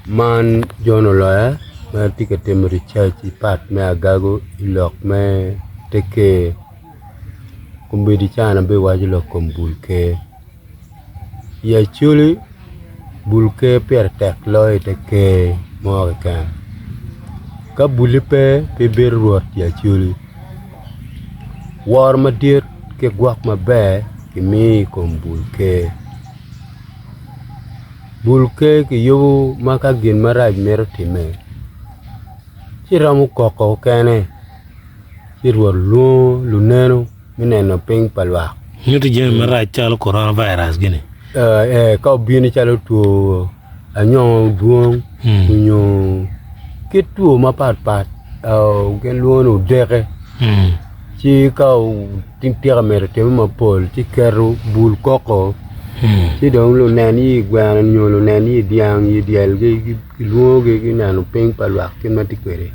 Man John Oloya ma tye ka timo ricac i pat me agago i lok me te ker kombeddi cana abiwaco lok kom bul ker i acholi bul ker pire tek loyo i te ker mo keken ka bulli pe pe ibedo rwot i acholi woro madit ki gwok maber kimiyo i kom bul ker. Bul ker kiyubo ma ka gin marac mito timme ci romo koko kene ci rwot lwongo luneno me neno piny pa lwak. Nyuto jami marac calo corona virus gini. Ee ka obino calo two anyongo dwong nyo kit two mapat pat gin lwongo ni odeke ci ka tika mito time mapol ci keto bul koko ci dong lunen yi gweno nyo lunen yi dyang yi dyel gilwongogi gineno piny pa lwak kit ma tye kwede.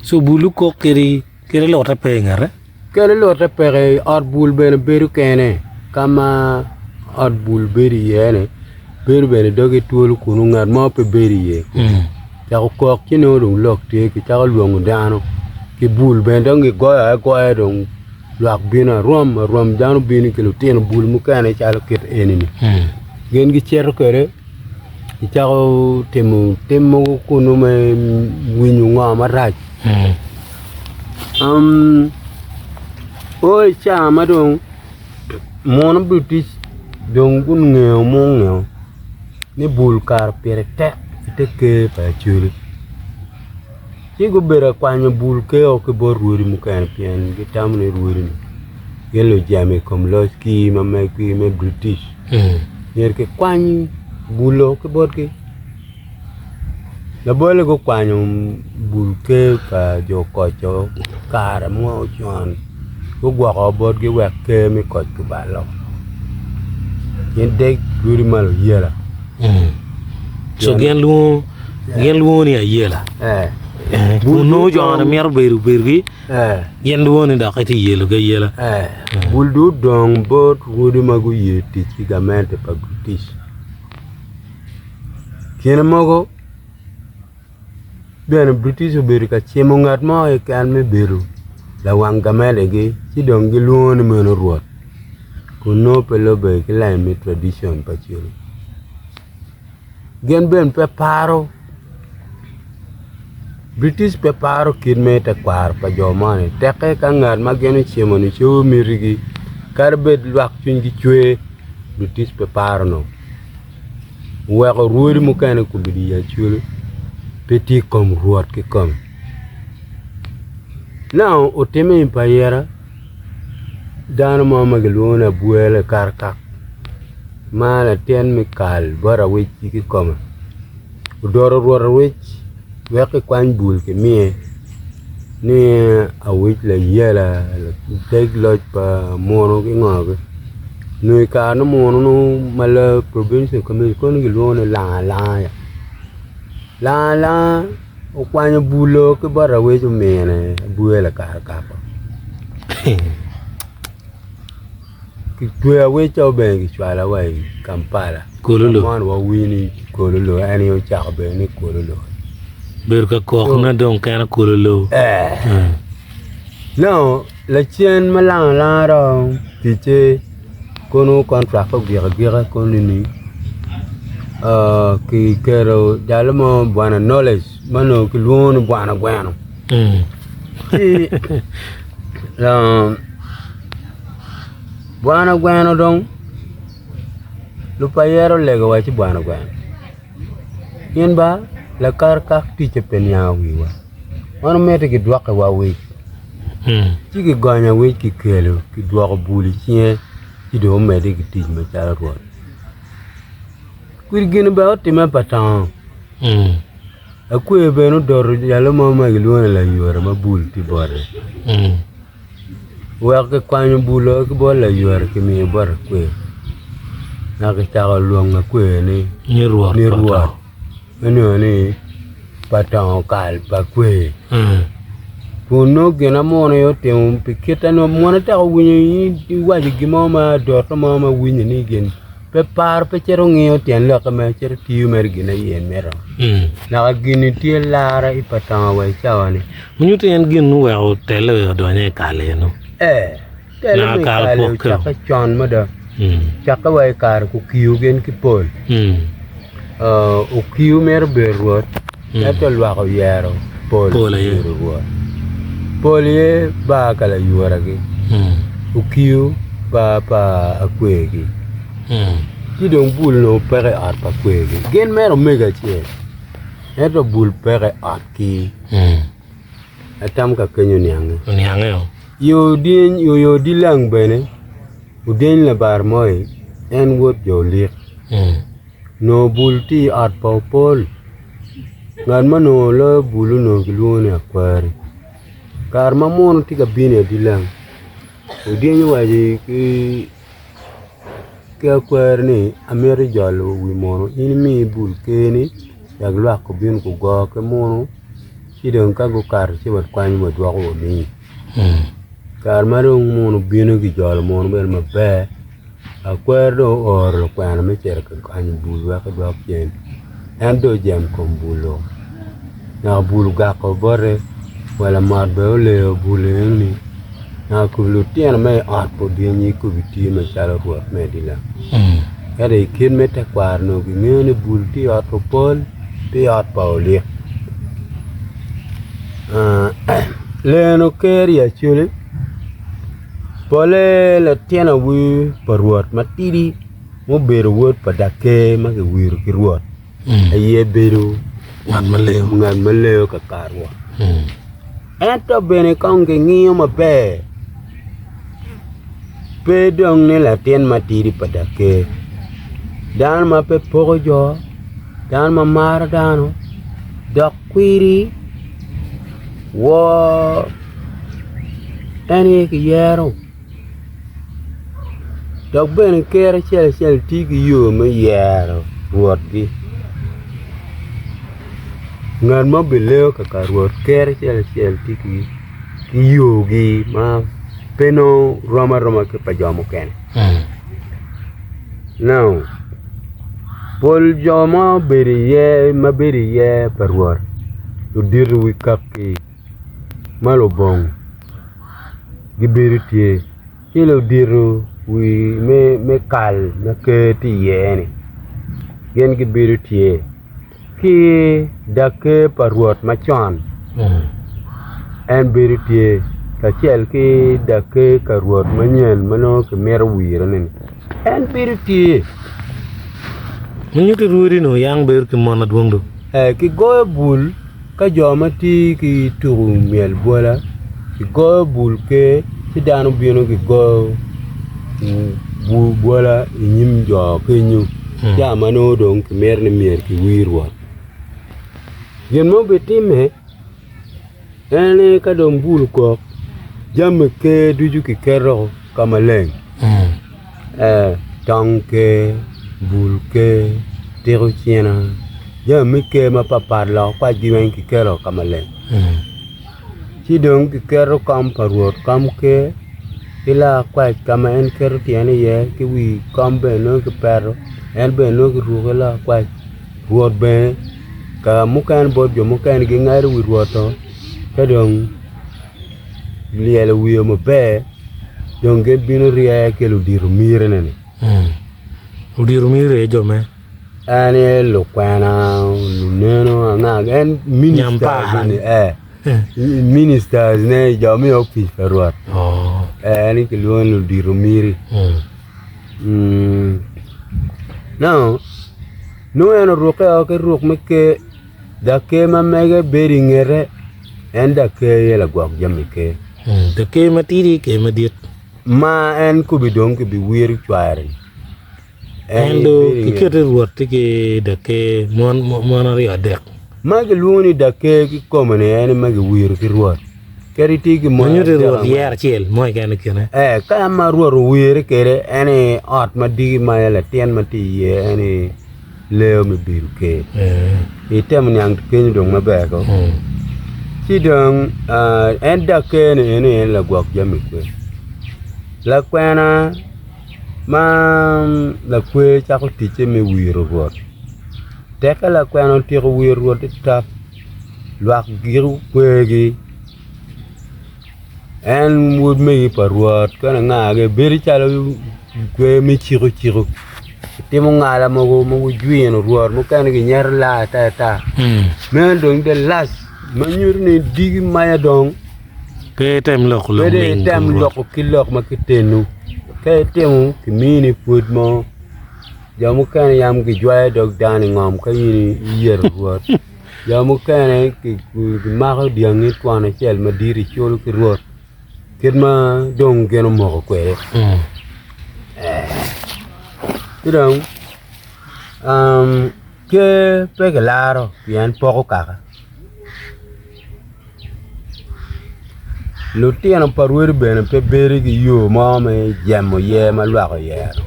Co bul okok kadi kadi lute pe i ngete? Kadi lute peke ot bul bene bedo kene ka ma ot bul bedo iye ni bedo bene doge twolo kunu ngat mo pe bedo iye cako kok ci nongo dong lok tye kicako lwongo dano ki bul bene dong gigoyo agoya dong lwak bino arom arom dano bino ki lutino bul mukene calo kit eni-ni gin gicito kwede gicako timo tim mogo kunu me winyo ngo marac o i ca ma dong muno British dong gungeyo mungeyo ni bul kare pire tek ite ker pa Acholi. Ci gubedo ka kwanyo bul ker ki bot rwodi mukene pien gitamo ni rwodi-ni gin lujemo i kom locgi ma meggi me British myero kikwany bulo ki botgi labolle gukwanyo bul ker pa jo Koco kare mo con gugwoko botgi wek ker me koc gubalo gin deg rwodi ma luyela. Co gin lwongo gin lwongo ni ayela kun nongo jo ni mito bedo bedogi gin lwongo ni dok itye yelogi ayela. Bul dong odong bot rwodi ma guye tic ki gamente pa British kine mogo bene British obedo ka cimo ngat mo keken me bedo lawang gamentegi ci dong gilwongo ni meno rwot kun nongo pe lubbe ki lain me tradition pa cilo. Gin bene pe paro British pe paro kit me tekwaro pa jo moni teke ka ngat ma gin ocimo-ni cobo mitigi kadi bed lwak cwinygi cwer British pe paro nongo oweko rwodi mukene gubedo i Acholi pe tye i kom rwot kikome nongo otimme i payira dano mo ma kilwongo ni Abwele Karkak ma latin me kal bot awic kikome odoto rwot awic wek kikwany bul kimiye ni awic layela lateg loc pa muno ki ngo gi nyo i kare ma muno nongo ma loyo provincial committee kono gilwongo ni langa alanga langa alanga okwanyo bulo ki bot awic omine abwela karakaka kitweyo awic-co bene kicwalo wa i Kampala Kololo. Ka mono wawinyo ni kololo en aye ocako bedo ni kololo. Bedo ka kok na dong kene kololo. Eh. No, lacen ma lang alanga dong ticce kono kontrak ogik agika kono ni kiketo jalo mo bwana knowledge ma onongo kilwongo ni bwana gweno. Ci Bwana gweno dong lupayera olego wa ci bwana gweno in ba lakar kak ticce pe niango wiwa wan omiti gidwoki wa wic ci gigonyo wic kikelo kidwoko bul i cinge ci dong omedde ki tic macalo rwot kwidi gini bene otimme pa tongo akwe bene odoto jalo mo ma gilwongo ni layora ma bul tye bote. Wek kikwanyo bulo ki bot laywera kimiyo bot akwer dok kicako lwongo akwer ni rwot me nongo ni pa tongo kal pa kwer kun nongo gin ma muno aye otimo pi kite nongo muno tek owinyo iwaco gin mo ma adoto mo ma winyo ni gin. Pe paro pe cito ngiyo tyen lokke mere cito tiyo mere gin aye en mito. Naka gini tye lara i pa tonga wa i cawa ni. Nyuto en gin muweko telle odonyo i kal eno. Ee, telle me i kal ocakke con mada. Cakke wa i kare kukiyo gin ki pol. Okiyo mito bedo rwot ento lwak oyero pol obedo rwot. Pol aye bar ka layuragi, okiyo bar pa akwergi, ci dong bul onongo peke i ot pa akwergi. Gin mere omego acel ento bul peke i otgi. Atamo ka kenyo oniange. Yo dilang bene Odeny labar moi en wod jo olik. Nongo bul tye i ot pa opol. Ngat ma onongo loyo bul onongo kilwongo ni akwari. Kare ma muno tye ka bino i adilang, Odeny owaco ki akwari ni amito jolo wi muno in imi bul keni wek lwak gubin gugo ki muno ci dong ka gukato ci wakwanyo wadwoko wamiyi. Kare ma dong muno obino gijolo muno bene maber akwer dong ooro lukwena me cito ka kwanyo bul wek edwok cen en dong ojemo i kom bul-lu naka bul ogako bote wa lamot bene oleyo bul enoni naka kobo lutino ma i ot pa odyengi kobo tye macalo rwot me adila ento i kit me tekwaro onongo gingeyo ni bul tye i ot pa opol tye i ot pa olik. Leno ker i Acholi pole latin awi pa Rwot matidi mubedo wod pa daker ma kiwiro ki Rwot aye bedo ngat ma leyo kakar Rwot ento bene kong kingiyo maber pe dong ni latin matidi pa daker dano ma pe poko jo dano ma maro dano dok kwiri wor en aye kiyero dok bene ker acel acel tye ki yo me yero rwotgi ngat ma obileyo kaka rwot ker acel acel tye ki yogi ma pe nongo rom aroma ki pa jo mukene. Now, pol jo ma obedo iye ma bedo iye pa Rwot ludito wi kaki ma lubong gibedo tye ci ludito wi me kal ma ker tye iye-ni gin gibedo tye. Ki daker pa Rwot macon, en bedo tye kacel ki daker ka Rwot manyen ma nongo kimito wirone-ni, en bedo tye. Ma nyuto rwodi-nu yang bedo ki mon madwong do. Ee, kigoyo bul ka jo ma tye ki tuku myel bwola, kigoyo bul ker ci dano bino gigoyo bwola i nyim jo kenyo. Ca ma nongo dong kimito ni myero kiwir Rwot. Gin ma obitimme en aye ka dong bul okok, jami ker ducu kiketo ka maleng, tong ker, bul ker, tiko cina, jami me ker mapatpat loko kwacgi weng kiketo ka maleng. Ci dong kiketo kom pa Rwot, kom ker. ki lakwac ka ma en keto tyene iye ki wi kom bene nongo kipeto en bene nongo kiruko ki lakwac rwot bene ka mukene bot jo mukene gingado wi rwot-to ka dong lyelo wiye maber dong gibino rye ki ludito mirine-ni. Ludito miri aye jo me? En aye lukwena, luneno, anga en minista ee. Ministers ne jo me opic pa Rwot en kilwongo ni ludito miri now nongo en orukke o ki ruk me ker dok ker ma mege bedo i ngete en dok ker aye lagwok jami ker. Dok ker matidi ker madit. Ma en kobi dong kibiwiro cware-ni. En dong kikete rwot tye ki daker mon aryo adek. Ma gilwongo ni daker kikome-ni en aye ma giwiro ki rwot. Kadi tye ki mon Ma nyuto ni rwot yero acel mo keken i kine. Ee, ka ma rwot owire kwede en aye ot ma diki ma aye latin ma tye iye en aye leo me bedo ker. Itemo niang kenyo dong maber ko? Ci dong en daker-ni en aye lagwok jami kwe. Lakwena. Ma lakwer cako ticce me wiro Rwot, tekke lakwena otyeko wiro Rwot i tap, lwak giko kwergi. En wod megi pa Rwot kene anga-gi bedo calo kwer me ciko ciko timo ngala mogo ma gujwino Rwot mukene ginyeto laa ata ata meno dong the last ma nyuto ni diki maya dong Pe item loko lok pe ming i item kom Rwot. loko ki lok ma kitenu ka itimo kimini pwod mo jo mukene yam gijwayo dog dano i ngom ka in iyeto Rwot. Jo mukene gimako dyangi twon acel madit iculo ki Rwot kit ma dong gin omoko kwede ci dong ker pe kilaro pien poko kaka lutino pa rwodi bene pe bedo ki yo mo me jemo iye ma lwak oyero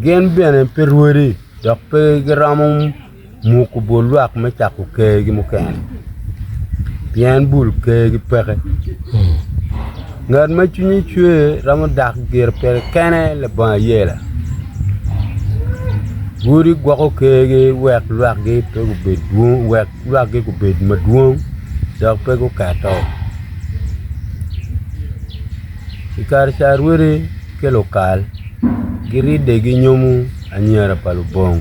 Gin bene pe rwodi dok pe giromo muko bul lwak me cako kergi mukene pien bul kergi peke. Ngat ma cwinye cwer romo dak gire pire kene labongo ayela. Rwodi gwoko kergi wek lwakgi pe gubed dwong wek lwakgi gubed madwong dok pe guketo. I kare ca rwodi ki lukal giridde ginyomo anyira pa lubong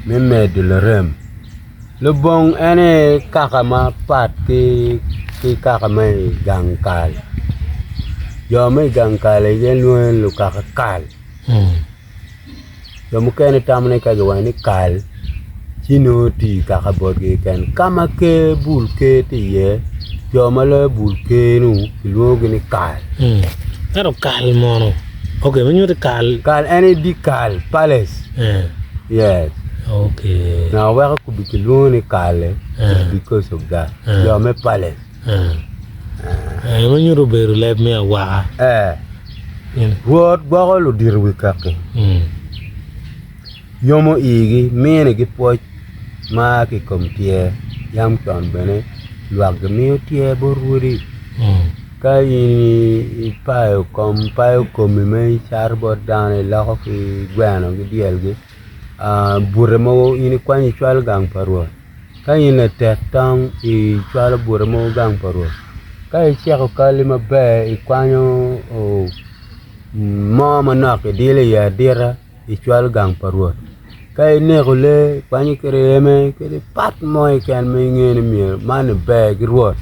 me medo lirem lubong en aye kaka mapat ki kaka ma i gang kal jo ma i gang kal aye gilwongo ni lukaka kal. Jo mukene tamo ni ka giwaco ni kal ci nongo tye i kaka botgi keken ka ma ker bul ker tye iye jo ma loyo bul ker-nu kilwongogi ni kal. Ento kal mono ok ma nyuto kal. Kal en aye dye kal palace yes naka weko kilwongo ni kal-li because of that jo me palace. Ma nyuto obedo leb me awaka. Rwot gwoko ludito wi kaki, yomo igi, minigi pwoc ma a ki i kom tyer. Yam con bene lwak gimiyo tyer bot rwodi. Ka in ipayo kom, ipayo komi ma icato bot dano iloko ki gweno ki dyelgi, bute mogo in ikwanyo icwalo gang pa Rwot. Ka in latek tong icwalo bute mogo gang pa Rwot, ka iceko kali maber ikwanyo moo manok idilo iye adita icwalo gang pa Rwot, ka ineko lee ikwanyo ki ryeme kadi pat mo keken ma ingeyo ni myero man ni ber ki Rwot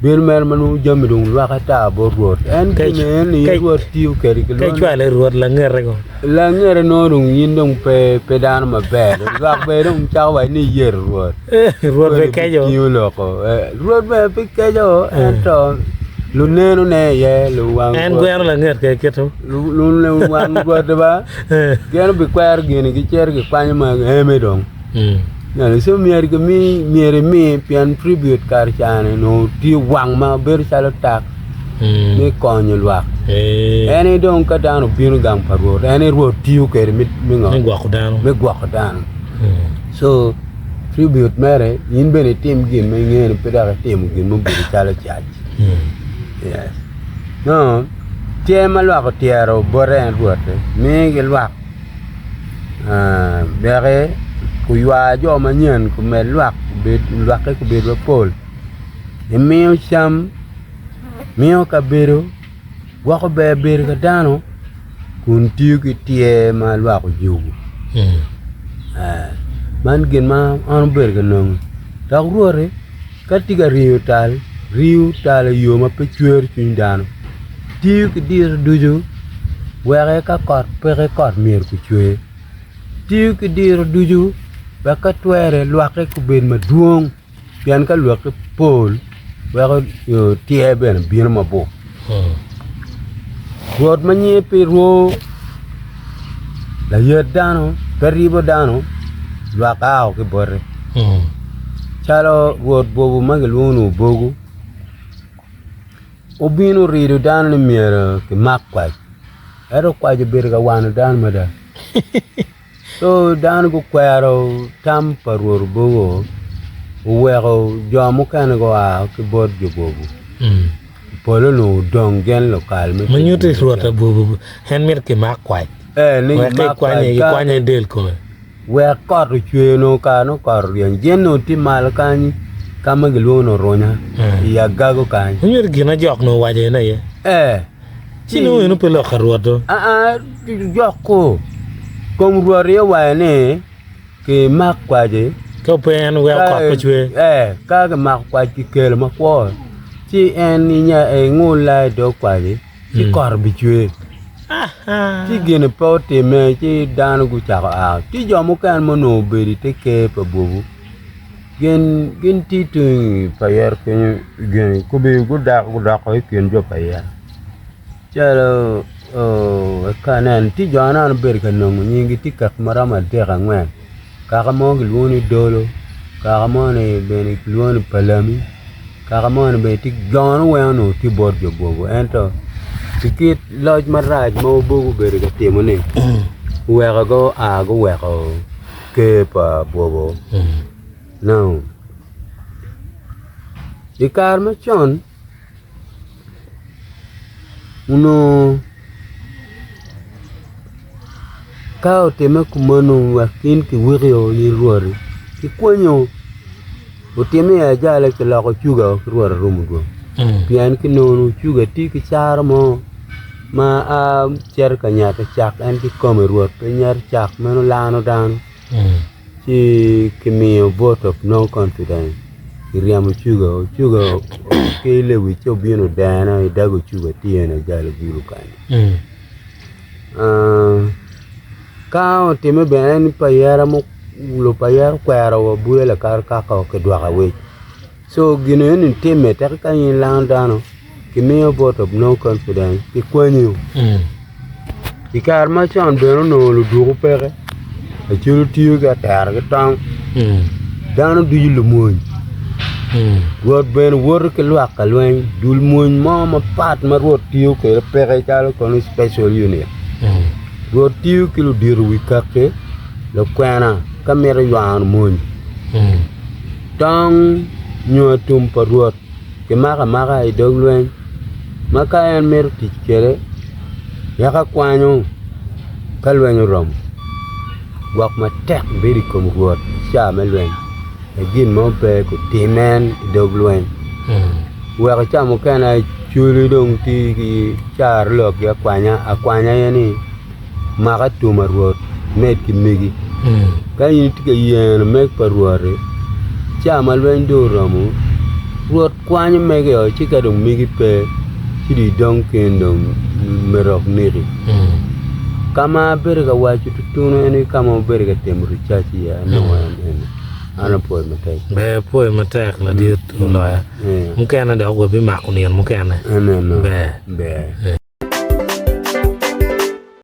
bino mere ma nongo jami dong lwak ata bot Rwot en gin eni aye Rwot tiyo kwede ki icwalo i Rwot langete ko. Langete nongo dong in dong pe pe dano maber dong lwak bene dong cako waco ni iyeto Rwot. Rwot pe keco. Tingo loko. Rwot bene pe keco ento luneno ne aye luwang En gweno langet kede kito. Luwang Rwot ba gin obikwero gini gicito gikwanyo ma eme dong. So myero gimi myero imi pien tribute kare ca-ni onongo tye wang ma bedo calo tak me konyo lwak. En aye dong ka dano obino gang pa Rwot en aye Rwot tiyo kwede me ngo? Me gwoko dano. Me gwoko dano. So tribute mere in bene itim gin ma ingeyo ni pe dok itimo gin ma obedo calo cac. Yes. Nongo tyer ma lwak otyero bote en Rwot-ti miyogi lwak Wek oywa jo manyen omed lwak lwakke gubed mapol imiyo cam miyo kabedo gwoko ber bedo pa dano kun tiyo ki tyer ma lwak ojuko man gin ma an abedo ka nongo dok rwot-ti ka tye ka riyo tal riyo tal i yo ma pe cwero cwiny dano tiyo ki diro ducu wek ka kot peke kot myero ocwer tiyo ki diro ducu wek ka twere lwakke gubed madwong pien ka lwakke pol weko tyer bene bino mabor Rwot ma nyinge pe rwo layet dano pe ribo dano lwak ao ki bote calo rwot bobo ma kilwongo ni obogo obino orido dano ni myero kimak kwac ento kwac obedo ka wano dano mada. Co dano gukwero tam pa Rwot Obogo oweko jo mukene gua ki bot jo Bobo. Pol onongo odong gin lukal me Ma nyuto ni Rwot abubu en mito kimak kwac. Eh, ni Wek kimak kwac kikwanye, ka kikwanye del kome. Wek kot ocwer onongo kare nongo kot oryeny. Gin onongo tye malo kany ka ma gilwongo ni Orunya i agago kany. Ma nyuto gin ma jok onongo owaco en aye. Eh. Ci nongo eno pe lok ka Rwot do. Aa, jok ku. Kom Rwot aye owaco ni kimak kwaci. Ka pe en weko kot pe cwer. Eh, ka kimako kwac kikelo makwo, ci en ingul la i dog kwaci, ci kot bicwer. Ci gin pe otimme, ci dano gucako a. Ci jo mukene ma onongo obedo i te ker pa bwobu, gin gin tye tung i pa yer kenyo, gin gubedo gudak gudoko i kin jo pa yer. Calo ka anen tye jo ma obedo ka nongo nyinggi tye kaki ma romo adek angwen kaka mo kilwongo ni Dolo kaka moni bene kilwongo ni Palami kaka moni bene tye jo-nu weng onongo tye bot jo Bwogo ento pi kit loc marac ma Obwogo obedo ka timone oweko gua guweko ker pa Bwogo i kare macon Onongo ka otimme kumeno wek in kiwekio in rwot-ti kikwanyo otimme i ajali kiloko cuga ki rwot arumo dwong pien kinongo cuga tye ki caro mo ma a cito ka nyato cak en kikome rwot pe nyato cak meno lano dano. Ci kimiyo vote of no confidence kiryemo cuga, cuga ki lewic ci obino odene i dago cuga tye eni ajalo gudo kany ka otime bene ni pa ayera lupayera okwero wa buya lakar kaka kidwoko awec. Co gin eni timme teke ka in ilano dano kimiyo vote of no confidence kikwanyi I kare macon bene onongo luduku peke acolu tiyo ki atero ki tong dano ducu lumony Rwot bene woto ki lwak ka lweny dul mony mo mapat ma Rwot tiyo kwede peke calo kono special unit Rwot tiyo ki ludito wi kaki lukwena ka mito ywano mony. Tong nyo atum pa Rwot kimako amaka i dog lweny ma ka en mito tic kwede yaka kwanyo ka lweny oromo gwok matek bedo i kom Rwot i ca me lweny wek gin mo pe otim en i dog lweny weko ca mukene acholi dong tye ki carolok gi akwanya akwanya aye ni Mak atum a Rwot med ki megi. Ka in itye ka yeno meg pa Rwot-ti, ca ma lweny dong oromo, Rwot kwanyo mege-o ci ka dong megi pe, ci dong idong keni dong merok neki. Ka ma abedo ka waco tutunu en aye ka ma wabedo ka timo ricac iye anongo en eni. An apwoyo matek. Ber apwoyo matek ladit oloya. Mukene dok wabimako nino mukene. Eno Ber. Ber.